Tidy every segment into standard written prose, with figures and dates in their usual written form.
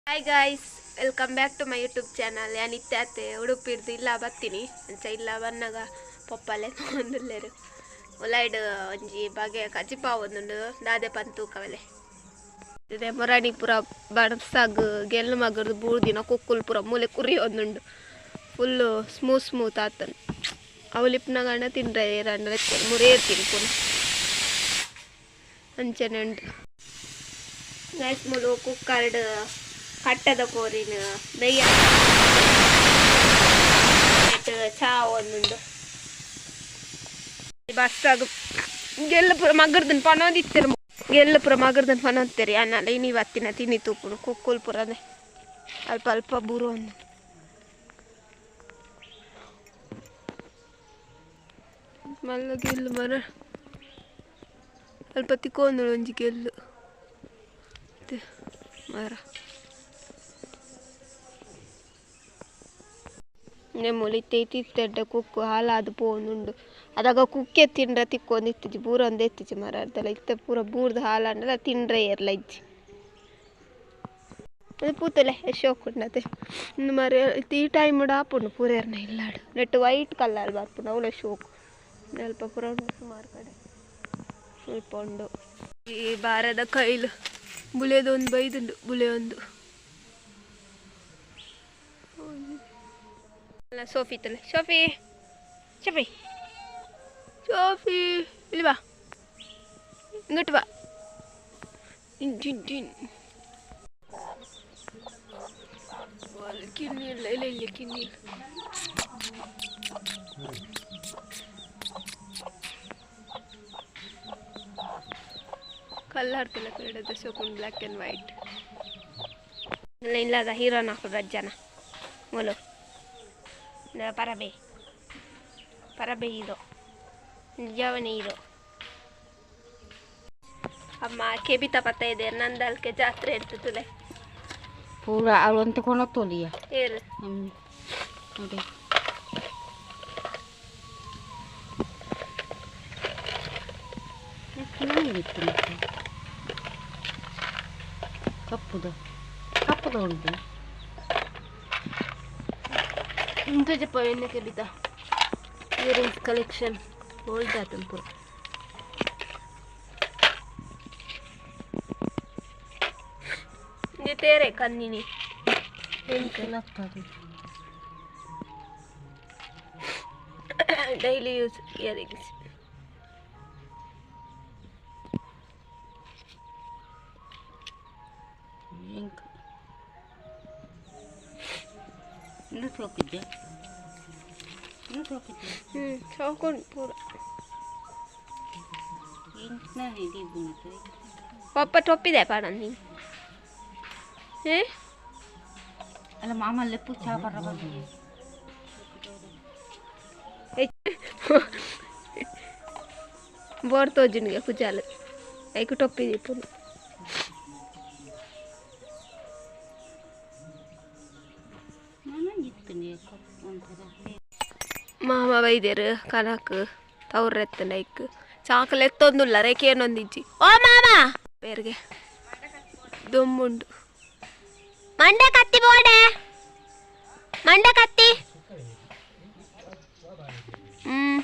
Hi guys, welcome back to my YouTube channel. ಯಾನ್ ಇತ್ತೆ ಅತ್ತೆ ಉಡುಪಿರ್ದು ಇಲ್ಲ ಬತ್ತೀನಿ ಅಂಚ ಇಲ್ಲ ಬನ್ನಗ ಪೊಪ್ಪಲೆ ಒಂದುಲ್ಲೆರು ಉಲೈಡ್ ಒಂಜಿ ಬಗೆ ಕಜಿಪಾವ್ ಒಂದುಂಡು ದಾದೆ ಪಂತೂಕವಲೆ ಇದೆ ಮೊರಾಣಿ ಪೂರ ಬಣಸಾಗ್ ಗೆಲ್ಲು ಮಗರ್ದು ಬೂರ್ದಿನ ಕುಕ್ಕುಲ್ ಪೂರ ಮೂಲೆ ಕುರಿ ಒಂದುಂಡು ಫುಲ್ಲು ಸ್ಮೂತ್ ಸ್ಮೂತ್ ಆತನ್ ಅವಲಿಪ್ನಗಂಡ ತಿಂಡ್ರೆ ಏರಂಡ ಮುರೇರ್ತೀನಿ ಪುನ ಅಂಚನೆ ಉಂಡು ಗೈಸ್. ಮುಲು ಕುಕ್ಕರ್ಡ್ ಕಟ್ಟದ ಕೋರಿನ ನೆಯ್ಯ ಚಾ ಒಂದುಂಡು. ಬಸ್ಸಾಗ ಗೆಲ್ಲು ಪೂರ ಮಗರ್ದನ್ ಪನೊಂದಿತ್ತೆರ್, ಗೆಲ್ಲು ಪೂರ ಮಗರ್ದನ್ ಪನೊಂತೆರ್. ಯಾನಲ್ಲ ಇನಿ ಬತ್ತಿನ ತಿನಿ ತೂಪುನು. ಕುಕ್ಕುಲ್ ಪೂರನೆ ಅಲ್ಪ ಅಲ್ಪ ಬೂರು ಒಂದು ಮಲ್ಲ ಗೆಲ್ಲು ಮರ ಅಲ್ಪ ತಿಕ್ಕೊಂದು ಒಂಜಿ ಗೆಲ್ಲು ಮರ ನೆಮ್ಮುಲು ಇತ್ತೆ ಇತ್ತಿತ್ತೆಡ್ಡ ಕುಕ್ಕು ಹಾಲಾದ್ ಪೋವೊಂದುಂಡು. ಅದಗ ಕುಕ್ಕೆ ತಿಂಡ್ರೆ ತಿಕ್ಕೊಂದು ಇತ್ತಿಜಿ, ಬೂರೊಂದು ಇತ್ತಿಜಿ ಮರ ಅರ್ಧಲ. ಇತ್ತೆ ಪೂರ ಬೂರ್ದು ಹಾಲಾಂಡಲ ತಿಂಡ್ರೆ ಏರ್ಲ ಇಜ್ಜಿ. ಅದು ಪೂತಲೆ ಶೋಕುಂಡತೆ ಇಂದು ಮರ. ಇತ್ತೆ ಈ ಟೈಮ್ ಆಪುಂಡು ಪೂರೇರ್ನ ಇಲ್ಲಾಡು. ನೆಟ್ ವೈಟ್ ಕಲರ್ ಬರ್ಪುಂಡು, ಅವಳೆ ಶೋಕು. ಅಲ್ಪ ಪೂರ ಉಂಡು ಸುಮಾರು ಕಡೆ, ಸ್ವಲ್ಪ ಉಂಡು. ಈ ಬಾರದ ಕೈಲು ಬುಲೆದೊಂದು ಬೈದುಂಡು, ಬುಲೆ ಒಂದು. ಸೋಫಿ ತಲೆ, ಸೋಫಿ ಸೋಫಿ ಸೋಫಿ, ಇಲ್ಲಿ ಬಾ, ಇಂಗಟ್ ಬಾ. ಟಿನ್ ಟಿನ್ ಟಿನ್ ಕಿನ್ನಿ ಇಲ್ಲ ಇಲ್ಲ ಇಲ್ಲ ಕಿನ್ನಿ ಇಲ್ಲ. ಕಲ್ಲಾಡ್ತಿಲ್ಲ ಕರಡದ ಶೋಕುಂಡು, ಬ್ಲ್ಯಾಕ್ ಆ್ಯಂಡ್ ವೈಟ್. ಇಲ್ಲ ಇಲ್ಲದ ಹೀರೋನ್ ಹಾಕೋದು ಅಜ್ಜನ ಮೂಲು. ಪರಬೆ ಪರಬೆ ಹೀರೋ, ನಿಜವನೇ ಹೀರೋ. ಅಮ್ಮ ಕೆಬಿತ ಪತ್ತ ಇದೆ ನಂದಲ್ಕೆ ಜಾತ್ರೆ ಇರ್ತದೆ. ಪೂರ ಅವಂತ ಕೊನತ್ತೋಲಿಯ. ಏರು ನೋಡಿ. ಇತ್ತು ಕಪ್ಪುದ ಕಪ್ಪುದ ಉಂಟು. ಇಂತ ಜಪ್ಪ ಎಣ್ಣೆ ಕೆಬಿತ ಇಯರಿಂಗ್ಸ್ ಕಲೆಕ್ಷನ್ ಓಲ್ಡ್ ಆತನ್ ಪೂರ. ಇಂಜೆ ತೇರೆ ಕನ್ನಿನಿ. ಲತ್ತದು. Daily use earrings. Ink ಇನ್ನು ಸೋಕಿದ್ದೆ, ಇನ್ನು ಸೋಕಿದ್ದೆ. ಹ್ಞೂ, ಶೋಕುಂಡು ಪೂರ. ಇಂಕ್ನ ಹಿಡಿ. ಪಪ್ಪ ಟೊಪ್ಪಿದೆ ಪಾಡ ನೀನು ಏ. ಅಲ್ಲ ಮಾಮ ಲೆಪ್ಪು ಚಾ ಬರ. ಬೋರ್ ತೋಜುನಿಗೆ ಕುಜಾಲು ಐಕು ಟೊಪ್ಪಿ ದೀಪುನು. ನಾನು ಇತ್ತು ಕಪ್ಪು ಒಂಥರ. ಮಾಮ ಬೈದೇರು ಕನಕ್ ತವ್ರೆತ್ತನ ಐಕ್ ಚಾಕಲ್ ಎತ್ತೊಂದುಲ್ಲ ರೇಖೆ ಏನೊಂದಿಜ್ಜಿ. ಓ ಮಾಮ ಬೇರ್ಗೆ ದೊಮ್ಮುಂಡು ಮಂಡೆ ಕತ್ತಿ ಬೋಡೆ ಮಂಡೆ ಕತ್ತಿ. ಹ್ಮ್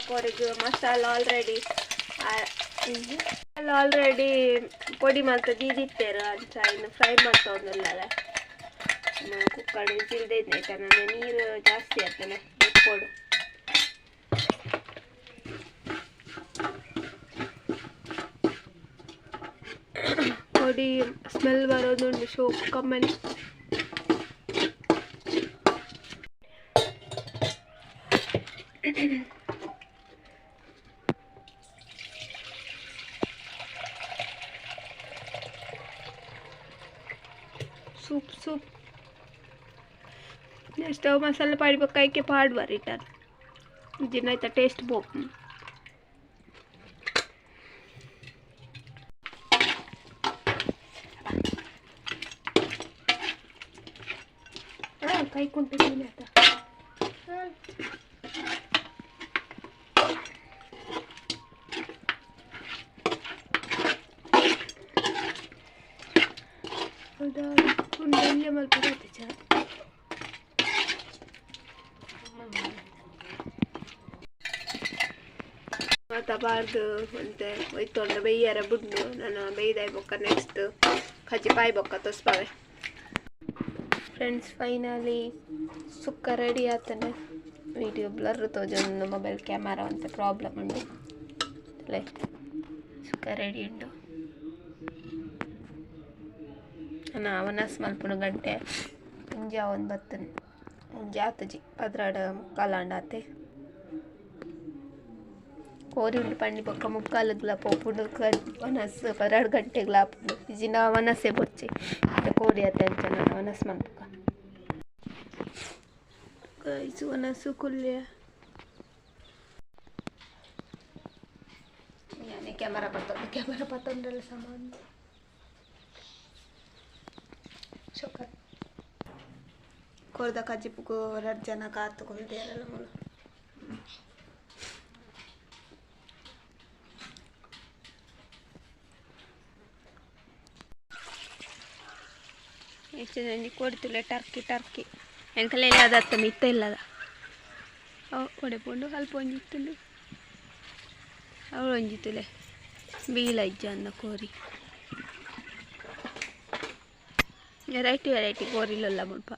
ಕೊರಿಗೆ ಮಸಾಲ ಆಲ್ರೆಡಿ ಆಲ್ರೆಡಿ ಪೊಡಿ ಮಲ್ತ ದೀದಿತ್ತೇರು. ಅಂಚ ಇನ್ನು ಫ್ರೈ ಮಲ್ತೊಂದುಲ್ಲಲೆ. ಕುಕ್ಕರ್ ಚಿಲ್ದೆ ಇದ್ನ ನೀರು ಜಾಸ್ತಿ ಆಗ್ತಾನೆ ಕೊಡು. ಪೊಡಿ ಸ್ಮೆಲ್ ಬರೋದುಂಟು ಶೋಕ್ ಕಮ್ಮನಿ. ಸೂಪ್ ಸೂಪ್ ನೆಕ್ಸ್ಟ್ ಮಸಾಲೆ ಪಾಡ್ಬೇಕಾಯ್ಕೆ ಪಾಡುವ ರಿಟರ್ನ್ ದಿನ ಆಯ್ತಾ ಟೇಸ್ಟ್ ಬೋಪ್. ಹಾಂ ಕೈ ಕೊಂಡಿದ್ದೀನಿ ಆತ. ಉಂಡು ಮಲ್ಪುಗಾತೆ ಚಾ ಮಾತ ಬಾರ್ದು ಅಂತೆ ಒಯ್ತೊಂಡು ಬೇಯ್ಯಾರ ಬುಡ್ಡು ನಾನು ಬೇಯ್ದಾಯ್ ಬೊಕ್ಕ ನೆಕ್ಸ್ಟ್ ಕಜ್ಜಿಪಾಯಿ ಬೊಕ್ಕ ತೊಸ್ಪಾವೆ. ಫ್ರೆಂಡ್ಸ್ ಫೈನಲಿ ಸುಕ್ಕ ರೆಡಿ ಆತನೆ. ವಿಡಿಯೋ ಬ್ಲರ್ ತೋಜೊಂದು ಮೊಬೈಲ್ ಕ್ಯಾಮರಾ ಅಂತ ಪ್ರಾಬ್ಲಮ್ ಉಂಡು. ಸುಕ್ಕ ರೆಡಿ ಉಂಡು. ನಾನು ಅವನಸ್ ಮಲ್ಪುನ ಗಂಟೆ ಒಂಜಿ ಅವನ್ ಬತ್ತನೆ ಒಂಜಿ ಆತಜಿ 12 ಮುಕ್ಕಾಲಾಂಡ ಆತೆ. ಕೋರಿ ಉಂಡು ಪಂಡಿ ಬೊಕ್ಕ ಮುಕ್ಕಾಲುಗ್ಲ ಪೋಪುಂಡು ವನಸ್ 12 ಗಂಟೆಗ್ಲ ಆಪುಂಡು. ಇಜಿನ ವನಸೆ ಬೊಚ್ಚಿ ಕೋರಿ ಆತೆ ಅಂಚ ನಾನು ವನಸ್ ಮಲ್ಪುಗ. ಗೈಸ್ ವನಸು ಕುಲ್ಯ ಯಾನೆ ಕ್ಯಾಮರಾ ಪತ್ತೊಂದು ಕ್ಯಾಮರಾ ಪತ್ತೊಂದ್ರಲ್ಲ ಸಾಮಾನು ಶೋಕ ಕೋರ್ದ ಕಜ್ಜಿಪುಗು 2 ಜನ ಕಾತುಕೊಳ್ತೇರಲ್ಲ ಮೂಲು. ಹೆಚ್ಚು ಕೊಡ್ತಿಲ್ಲ ಟರ್ಕಿ ಟರ್ಕಿ ಎಂಕಲೆ ಇಲ್ಲದ ಮಿತ್ತ ಇಲ್ಲದ ಒಡೆ ಪೋಂಡು ಅಲ್ಪ ಒಂಜಿತ್ತುಂಡು ಅವಳು ಒಂಜಿತ್ತುಲೆ ಬೀಲ ಇಜ್ಜ ಅಂದ ಕೋರಿ ವೆರೈಟಿ ವೆರೈಟಿ ಕೋರಿಲಲ್ಲ ಮುಲ್ಪ.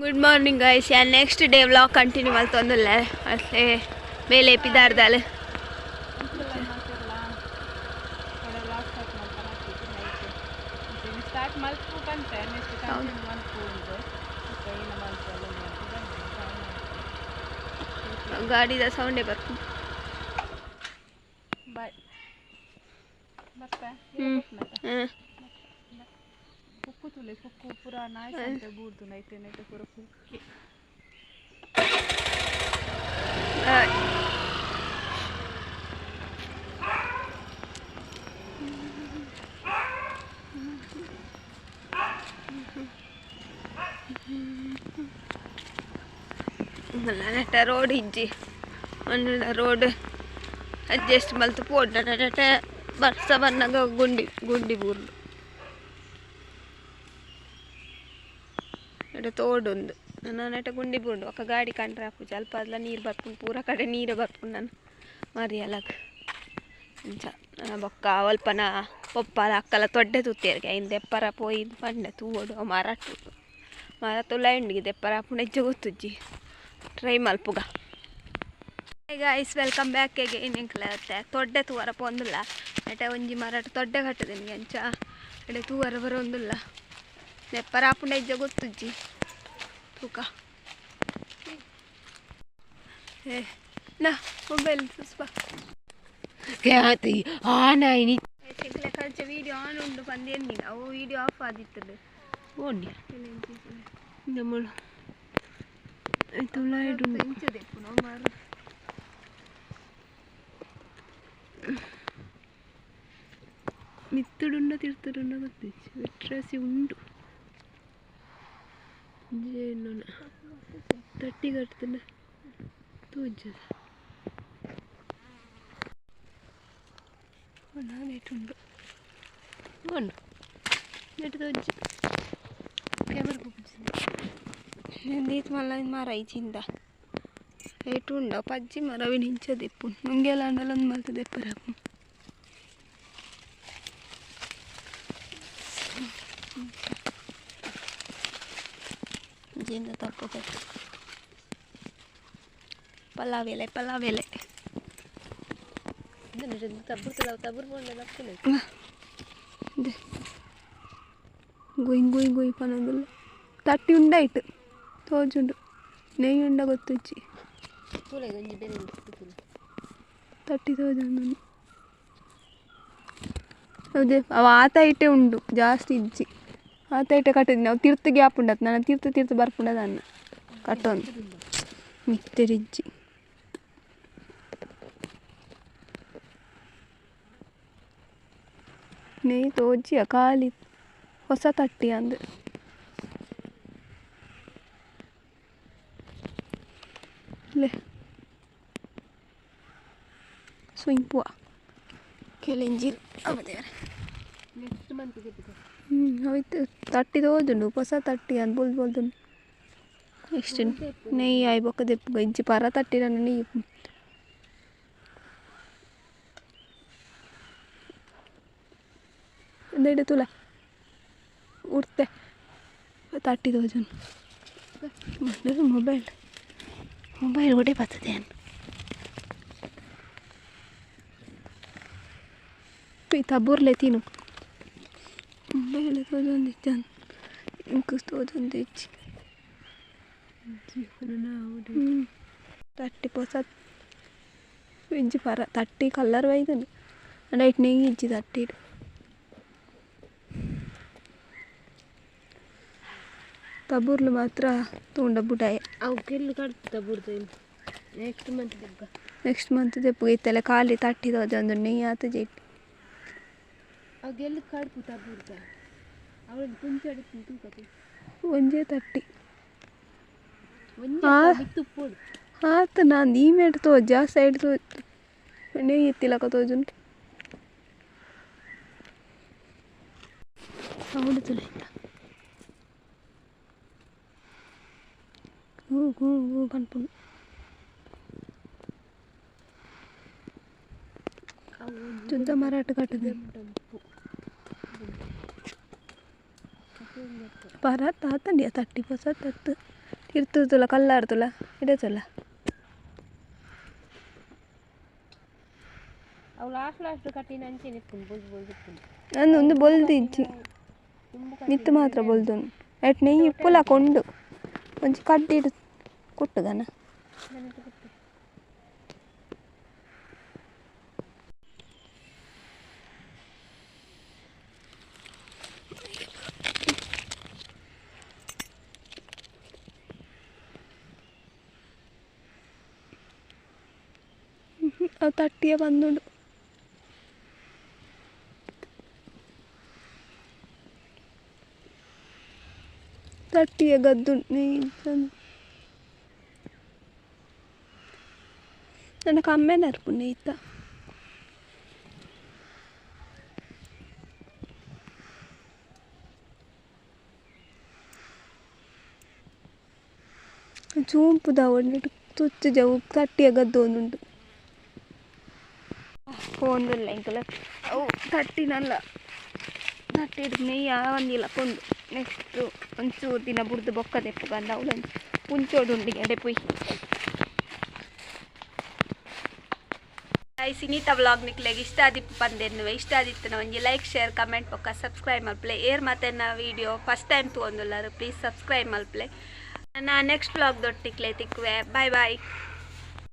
ಗುಡ್ ಮಾರ್ನಿಂಗ್ ಗೈಸ್, ಯಾನ್ ನೆಕ್ಸ್ಟ್ ಡೇ ವ್ಲಾಗ್ ಕಂಟಿನ್ಯೂ ಮಲ್ತೊಂದುಲ್ಲೆ ಅತ್ತೆ ಬೇಲೆ ಪಿದಾರ್ದಾಲ್. ಗಾಡಿದ ಸೌಂಡೇ ಬರ್ಪುಂಡು. ಬಾಯ್ ಕುಕ್ಕು ತುಲೆ ಕುಕ್ಕು ಪೂರ ನಾಯಿ ಸಂತೆ ಬೂರ್ದು ನೈತೆ ನೈತೆ ಪೂರ ಕುಕ್ಕಿ. ನೆಟ್ಟ ರೋಡ್ ಇಜ್ಜಿ ಒಂದುಂಡ ರೋಡ್ ಅಡ್ಜಸ್ಟ್ ಮಲ್ತು ಪೋಡ್ಡ ನೆಟ್ಟ ಬರ್ಸ ಬನ್ನಗ ಗುಂಡಿ ಗುಂಡಿ ಬೂರ್ಲು ನೆಟ್ಟ ತೋಡುಂದು ನನ್ನ ನೆಟ್ಟ ಗುಂಡಿ ಬೂರ್ಡು ಒಕ್ಕ ಗಾಡಿ ಕಂಡ್ರೆ ಆಪುಜಿ ಅಲ್ಪ ಅದ್ಲ ನೀರು ಬರ್ಪುಂಡು ಪೂರ ಕಡೆ ನೀರು ಬರ್ಪುಂಡು ನಾನು ಮರಿಯಲಗ್ ಅಂಚ ನನ್ನ ಬೊಕ್ಕ ಅಲ್ಪನ ಪೊಪ್ಪಲ ಅಕ್ಕಲ ತೊಡ್ಡೆ ತೂತೇರ್ಗೆ ಐನ್ ದೆಪ್ಪರ ಪೋಯಿ ಪಂಡೆ ತೂವೊಡು ಮರಟು ಮರ ತುಲ ಉಂಡಿಗೆ ದೆಪ್ಪರ ಆಪುಂಡು ಹೆಜ್ಜೆ ಗೊತ್ತುಜ್ಜಿ ಟ್ರೈ ಮಲ್ಪುಗ. Guys welcome back again. ಎಂಕಲ ತೊಡ್ಡೆ ತೂವರ ಪೋಂದುಲ್ಲ ನೆಟ ಒಂಜಿ ಮರಟ್ ತೊಡ್ಡೆ ಕಟ್ಟದಿನಿ ಅಂಚ ಎಡೆ ತೂವರ ಬರೋಂದುಲ್ಲ ದೆಪ್ಪರ ಆಪುಂಡು ಹೆಜ್ಜೆ ಗೊತ್ತುಜ್ಜಿ ತೂಕ. ಏ ನಾ ಮೊಬೈಲ್ ಸುಸ್ಪ ಖರ್ಚು ವಿಡಿಯೋ ಆನ್ ಉಂಡು ಪಂದೇನಿ ಅವು ವಿಡಿಯೋ ಆಫ್ ಆದಿತ್ತದು ಓಂಡಿ ನಮ್ಮಳು ಮಿತ್ತುಡುಂಡ ತಿರ್ತುಡುಂಡ ಗೊತ್ತಿಜ್ಜಿ ವೆಟ್ರಾಸಿ ಉಂಡು ತಟ್ಟಿ ಕಟ್ತುಂಡ ತೋಜದ ಉಂಡು ಉಂಡು ನೆಟ್ ತೋಜಿ ಕ್ಯಾಮರಾ ದೀತ್ ಮಲ್ಲ ಮರ ಇಚ್ಚಿಂದ ಏಟು ಉಂಡ ಪಜ್ಜಿ ಮರವಿನ ಇಂಚ ದೆಪ್ಪು ನುಂಗೆಲ ಅಂಡಲೊಂದು ಮಲ್ತು ದೆಪ್ಪರಪ್ಪು. ಜಿಂದ ತಪ್ಪು ಪಲಾವ್ ಎಲೆ ಪಲಾವ್ ಎಲೆ ಗುಯ್ ಗುಯ್ ಗುಯ್ ಪನೊಂದುಲ್ಲ ತಟ್ಟಿ ಉಂಡಾಯ್ತು ತೋಜುಂಡು ನೆಯ್ಯಿ ಉಂಡ ಗೊತ್ತುಜ್ಜಿ ತಟ್ಟಿ ತೋಜುಂಡು ಅದೇ ಅವ ಆತ ಇಟ್ಟೆ ಉಂಡು ಜಾಸ್ತಿ ಇಜ್ಜಿ ಆತ ಇಟ್ಟೆ ಕಟ್ಟಿದ್ನಿ ನಾವು ತೀರ್ಥ ಗ್ಯಾಪ್ ಉಂಡತ್ ನಾನು ತೀರ್ಥ ತೀರ್ಥ ಬರ್ಪುಂಡದ ಅನ್ನ ಕಟ್ಟೊಂದು ಮಿತ್ತೆರಿಜ್ಜಿ ನೆಯ್ಯಿ ತೋಜಿ ಖಾಲಿ ಹೊಸ ತಟ್ಟಿ ಅಂದು ಲೇ ಸುಯಿಂಪುವ ಕೆಲೆಂಜಿಲ್ ಅವದೇವರೆ. ಮಂತ್ ದೆಪ್ಪುಗ. ಅವಿತ್ತು ತಟ್ಟಿ ತೋಜುಂಡು ಹೊಸ ತಟ್ಟಿ ಅಂದ್ ಬೊಲ್ದು ಬೊಲ್ದುಂಡು. ನೆಕ್ಸ್ಟ್ ನೆಯ್ಯಿ ಆಯಿ ಬೊಕ್ಕ ದೆಪ್ಪುಗ ಇಜ್ಜಿ ಪರ ತಟ್ಟಿಡಂಡ ನೆಯ್ಯಿ ಉಂದೆಡ್ ತೂಲ ಉರ್ತೆ ತಟ್ಟಿ ತೋಜುಂಡು. ಮೊಬೈಲ್ ಮೊಬೈಲ್ ಒಡೆ ಬರ್ತದೆ ತಬೂರ್ಲೆ ತಿನ್ನು ಮೊಬೈಲ್ ತೋಜೊಂದಿಜ್ಜಾನ್ ಇಂಕ್ ತೋಜೊಂದಿಜ್ಜಿ. ತಟ್ಟಿ ಪೊಸ ಇಜ್ಜಿ ಪರ ತಟ್ಟಿ ಕಲ್ಲರ್ ಬೈದುಂಡು ಅಂಡ ಐಟ್ ನೆಯ್ಯಿ ಇಜ್ಜಿ ತಟ್ಟಿಡ್. ತಬೂರ್ಲು ಮಾತ್ರ ತೂಂಡ ಬುಡಾಯ. ಅವು ಗೆಲ್ಲು ಕಡ್ಪು ತಬುರ್ದು ನೆಕ್ಸ್ಟ್ ಮಂತ್ ದೆಪ್ಪುಗ. ನೆಕ್ಸ್ಟ್ ಮಂತ್ ದೆಪ್ಪುಗ ಇತ್ತೆಲ್ಲ ಖಾಲಿ ತಟ್ಟಿ ತೋಜೊಂದುಂಡು ನೆಯ್ಯಿ ಆತುಜಿ. ಅವು ಗೆಲ್ಲು ಕಡ್ಪು ತಬುರ್ದ ಅವಳೊಂದು ಪುಂಚಡ್ ತೂಕತೆ ಒಂಜೇ ತಟ್ಟಿ ಒಂಜೇ ಮಿತ್ತ್ ಉಪ್ಪೊಡು. ಆತು ನಾನು ಈ ಮೇಟ್ ತೋಜ ಆ ಸೈಡ್ ತೋ ನೆಯ್ಯಿ ಇತ್ತಿಲಕ ತೋಜುಂಡು. ಸೌಂಡ್ ತುಲೈತ ಗೂ ಗೂ ಗೂ ಪನ್ಪುಂಡು. ಶುದ್ಧ ಮರಾಠ ಕಟ್ಟದೆ ಪರ ತಾತಂಡಿಯ ತಟ್ಟಿ ಪೊಸ ತತ್ತು ತಿರ್ತುಲ್ಲ ಕಲ್ಲಾಡ್ತುಲ್ಲ ಇಡತುಲ್ಲ. ಅವು ಲಾಸ್ಟ್ ಲಾಸ್ಟ್ ಕಟ್ಟಿನ ಅಂಚೆನೆ ಇಪ್ಪುಂಡು ಬೊಲ್ದು ಬೊಲ್ದು ಇಪ್ಪುಂಡು. ಅಂದು ಒಂದು ಬೊಲ್ದು ಇಜ್ಜಿ ಮಿತ್ತು ಮಾತ್ರ ಬೊಲ್ದುಂಡು. ಐಟ್ ನೆಯ್ಯಿ ಇಪ್ಪುಲ ಕೊಂಡು ಒಂಜಿ ಕಡ್ಡಿಡ್ ಕೊಟ್ಟುಗನ. ಅವು ತಟ್ಟಿಯ ಬಂದುಂಡು. ತಟ್ಟಿಯ ಗದ್ದುಂಡು ನೆಯ್ಯಿ ನನ್ನ ಕಮ್ಮೆ ನರ್ಪು ನೆಯ್ತ. ಚೂಂಪುದ ಒಡ್ನೆಟ್ ತುಚ್ಚು ಜವು ತಟ್ಟಿಯ ಗದ್ದೊಂದುಂಡು. ಫೋನ್ದುಲ್ಲ ಎಂಕಲ ಅವು ತಟ್ಟಿನಲ್ಲ ತಟ್ಟಿಡ್ ನೆಯ್ಯಿ ಆವಂದಿಲ್ಲ ಕೊಂಡು. ನೆಕ್ಸ್ಟ್ ಒಂಚೂರು ದಿನ ಬುಡ್ದು ಬೊಕ್ಕ ದೆಪ್ಪುಗಂದ ಅವಳೊಂದು ಪುಂಚೋಡುಂಡು ಎಡೆ ಪೊಯ್. ಸಿನೀತಾ ವ್ಲಾಗ್ ನಿಕ್ಲೆಗ್ ಇಷ್ಟ ಆದಿಪ್ಪು ಪಂದೆನ್ನುವೆ. ಇಷ್ಟ ಆದಿತ್ತನ ಒಂಜಿ ಲೈಕ್ ಶೇರ್ ಕಮೆಂಟ್ ಬೊಕ್ಕ ಸಬ್ಸ್ಕ್ರೈಬ್ ಮಲ್ಪಲೆ. ಏರ್ ಮಾತೆನ್ನ ವೀಡಿಯೋ ಫಸ್ಟ್ ಟೈಮ್ ತೂವೊಂದುಲ್ಲಾರು ಪ್ಲೀಸ್ ಸಬ್ಸ್ಕ್ರೈಬ್ ಮಲ್ಪಲೆ. ನಾ ನೆಕ್ಸ್ಟ್ ವ್ಲಾಗ್ ದೊಟ್ಟಿಕ್ಲೆ ತಿಕ್ಕುವೆ. Bye boy.